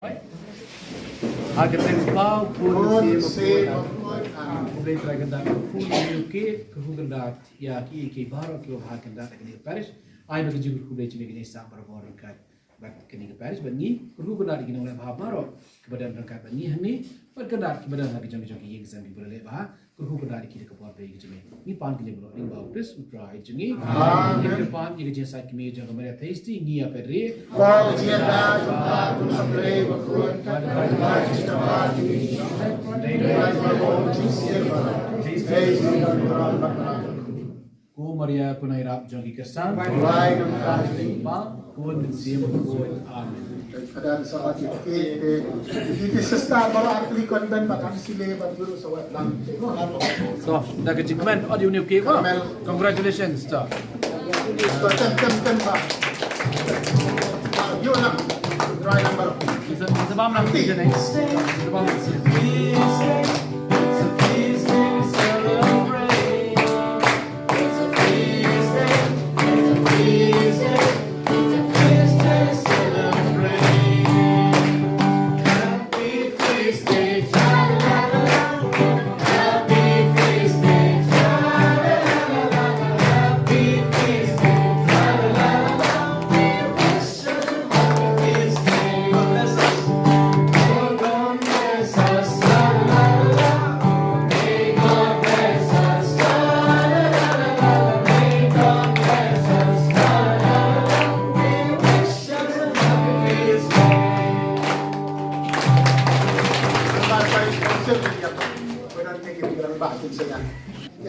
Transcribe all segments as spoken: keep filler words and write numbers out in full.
Ha ka kyrteng u Kpa, u Khun, u Mynsiem Bakhuid. Amen. Khublei Trai Kynrad, kyrkhu ïa u Kyrkhu Kynrad ïa kiei kiei baroh kiba bha kynrad ha kane ka parish. Ai ba ka jingkyrkhu Blei jong me kan ïaisah barabor ryngkat bad kane ka parish bad ngi. Kyrkhu Kynrad ïa ki nongleh bha baroh kiba don ryngkat bad ngi hangne, bad Kynrad kiba don ha ki jong ki jong ki ïing ki sem kiba la leh bha. Kyrkhu Kynrad ïa ki da ka bor Blei ka jong me. Ngi pan kine baroh ha u kyrteng u Khrist u Trai jong ngi. Amen. Ngi pan ïa ka jingïasaid kmie jong ka Maria Theisotti, ngi ïa peit. Ko jingïada jong ka, kum ka Blei bakhuid, ka Blei bakhuid, ka Blei bakhuid. Ko Maria, ko nongïarap jong ki Khristan. Duwai namar ka jingim. Kpa, Khun, Mynsiem Bakhuid. Amen. Ka dang sa wat ïa ki, ki, ki sister baroh ar tylli convent ba kan sile ba juru sa wat lang. So, da ka jingkmen, oh, ïa une u Kyrkhu. Carmel. Congratulations, sir. So, tem, tem, tem ba. Ïa lang. Try number. Isa, isa bam lang. Isa bam lang. It's a feast day, it's a feast day to celebrate. It's a feast day, it's a feast day, it's a feast day to celebrate. Happy feast day, sha-la-la-la. Happy feast day, sha-la-la-la. Happy feast day, sha-la-la-la. We wish you a happy feast day. God bless us. May God bless us. May God bless us. May God bless us. We wish you a happy feast day.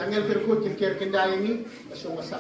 Angel kyrkhu kin ker kin da ïa ngi, ka shong ka sah.